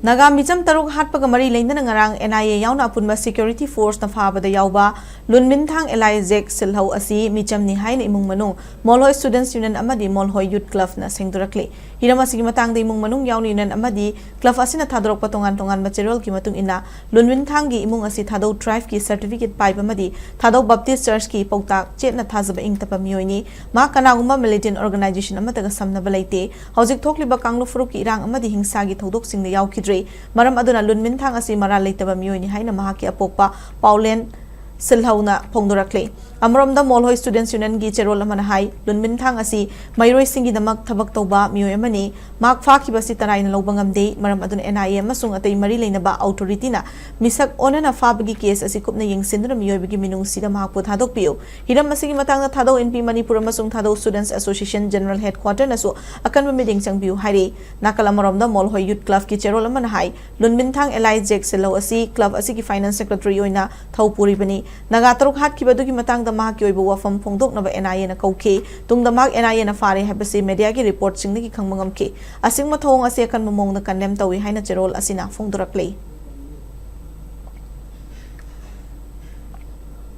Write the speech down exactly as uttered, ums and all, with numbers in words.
ꯅꯥꯒꯥ ꯃꯤꯆꯝ ꯇꯔꯨꯛ ꯍꯥꯠꯄꯒ ꯃꯔꯤ ꯂꯩꯅꯅ ꯉꯔꯥꯡ N I A ꯌꯥꯎꯅ ꯑꯄꯨꯟꯕ security forceꯅ ꯐꯥꯕꯗ ꯌꯥꯎꯕ ꯂꯨꯟꯃꯤꯟꯊꯥꯡ alias ꯖꯦꯛ ꯁꯤꯜꯍꯧ ꯑꯁꯤ ꯃꯤꯆꯝꯅꯤ ꯍꯥꯏꯅ ꯏꯃꯨꯡ ꯃꯅꯨꯡ, ꯃꯣꯜꯍꯣꯏ Students Union ꯑꯃꯗꯤ ꯃꯣꯜꯍꯣꯏ Youth Clubꯅ ꯁꯦꯡꯗꯣꯔꯛꯂꯤ꯫ ꯍꯤꯔꯝ ꯑꯁꯤꯒꯤ ꯃꯇꯥꯡꯗ ꯏꯃꯨꯡ ꯃꯅꯨꯡ ꯌꯥꯎꯅ union ꯑꯃꯗꯤ club ꯑꯁꯤꯅ ꯊꯥꯗꯣꯔꯛꯄ ꯇꯣꯉꯥꯟ ꯇꯣꯉꯥꯟꯕ ꯆꯦꯔꯣꯜꯒꯤ ꯃꯇꯨꯡ ꯏꯟꯅ, ꯂꯨꯟꯃꯤꯟꯊꯥꯡꯒꯤ ꯏꯃꯨꯡ ꯑꯁꯤ ꯊꯥꯗꯧ tribeꯀꯤ certificate ꯄꯥꯏꯕ ꯑꯃꯗꯤ ꯊꯥꯗꯧ Baptist Churchꯀꯤ ꯄꯥꯎꯇꯥꯛ ꯆꯦꯠꯅ ꯊꯥꯖꯕ ꯏꯪ ꯇꯞꯄ ꯃꯤꯑꯣꯏꯅꯤ꯫ ꯃꯍꯥꯛ ꯀꯅꯥꯒꯨꯝꯕ militant organization ꯑꯃꯠꯇꯒ ꯁꯝꯅꯕ ꯂꯩꯇꯦ꯫ ꯍꯧꯖꯤꯛ ꯊꯣꯛꯂꯤꯕ ꯀꯥꯡꯂꯨꯞ ꯐꯨꯔꯨꯞꯀꯤ ꯏꯔꯥꯡ ꯑꯃꯗꯤ ꯍꯤꯡꯁꯥꯒꯤ ꯊꯧꯗꯣꯛꯁꯤꯡꯗ ꯌꯥꯎꯈꯤꯗ꯭ꯔꯤ꯫ ꯃꯔꯝ ꯑꯗꯨꯅ ꯂꯨꯟꯃꯤꯟꯊꯥꯡ ꯑꯁꯤ ꯃꯔꯥꯜ ꯂꯩꯇꯕ ꯃꯤꯑꯣꯏꯅꯤ ꯍꯥꯏꯅ ꯃꯍꯥꯛꯀꯤ ꯑꯄꯣꯛꯄ ꯄꯥꯎꯂꯦꯟ ꯁꯤꯜꯍꯧꯅ ꯐꯣꯡꯗꯣꯔꯛꯂꯤ꯫ ꯑꯃꯔꯣꯝꯗ ꯃꯣꯜꯍꯣꯏ Students Unionꯒꯤ ꯆꯦꯔꯣꯜ ꯑꯃꯅ ꯍꯥꯏ, ꯂꯨꯟꯃꯤꯟꯊꯥꯡ ꯑꯁꯤ ꯃꯩꯔꯣꯏꯁꯤꯡꯒꯤꯗꯃꯛ ꯊꯕꯛ ꯇꯧꯕ ꯃꯤꯑꯣꯏ ꯑꯃꯅꯤ꯫ ꯃꯍꯥꯛ ꯐꯥꯈꯤꯕ ꯑꯁꯤ ꯇꯔꯥꯏꯅ ꯂꯧꯕ ꯉꯝꯗꯦ꯫ ꯃꯔꯝ ꯑꯗꯨꯅ N I A ꯑꯃꯁꯨꯡ ꯑꯇꯩ ꯃꯔꯤ ꯂꯩꯅꯕ authorityꯅ ꯃꯤꯁꯛ ꯑꯣꯟꯅꯅ ꯐꯥꯕꯒꯤ case ꯑꯁꯤ ꯀꯨꯞꯅ ꯌꯦꯡꯁꯤꯟꯗꯨꯅ ꯃꯤꯑꯣꯏꯕꯒꯤ ꯃꯤꯅꯨꯡꯁꯤꯗ ꯃꯍꯥꯛꯄꯨ ꯊꯥꯗꯣꯛꯄꯤꯌꯨ꯫ ꯍꯤꯔꯝ ꯑꯁꯤꯒꯤ ꯃꯇꯥꯡꯗ ꯊꯥꯗꯧ ꯏꯟꯄꯤ ꯃꯅꯤꯄꯨꯔ ꯑꯃꯁꯨꯡ ꯊꯥꯗꯧ Students Association General Headquarterꯅꯁꯨ ꯑꯀꯟꯕ ꯃꯤꯠꯌꯦꯡ ꯆꯪꯕꯤꯌꯨ ꯍꯥꯏꯔꯤ꯫ ꯅꯥꯀꯜ ꯑꯃꯔꯣꯝꯗ ꯃꯣꯜꯍꯣꯏ Youth Clubꯀꯤ ꯆꯦꯔꯣꯜ ꯑꯃꯅ ꯍꯥꯏ, ꯂꯨꯟꯃꯤꯟꯊꯥꯡ alias ꯖꯦꯛ ꯁꯤꯜꯍꯧ ꯑꯁꯤ club ꯑꯁꯤꯒꯤ finance secretary ꯑꯣꯏꯅ ꯊꯧ ꯄꯨꯔꯤꯕꯅꯤ꯫ ꯅꯥꯒꯥ ꯇꯔꯨꯛ ꯍꯥꯠꯈꯤꯕ ꯑꯗꯨꯒꯤ ꯃꯇꯥꯡꯗ ꯃꯍꯥꯛꯀꯤ ꯑꯣꯏꯕ ꯋꯥꯐꯝ ꯐꯣꯡꯗꯣꯛꯅꯕ N I Aꯅ ꯀꯧꯈꯤ꯫ ꯇꯨꯡꯗ ꯃꯍꯥꯛ N I Aꯅ ꯐꯥꯔꯦ ꯍꯥꯏꯕꯁꯤ mediaꯒꯤ reportꯁꯤꯡꯗꯒꯤ ꯈꯪꯕ ꯉꯝꯈꯤ꯫ ꯑꯁꯤꯒꯨꯝꯕ ꯊꯧꯑꯣꯡ ꯑꯁꯤ ꯑꯀꯟꯕ ꯃꯑꯣꯡꯗ condemn ꯇꯧꯏ ꯍꯥꯏꯅ ꯆꯦꯔꯣꯜ ꯑꯁꯤꯅ ꯐꯣꯡꯗꯣꯔꯛꯂꯤ꯫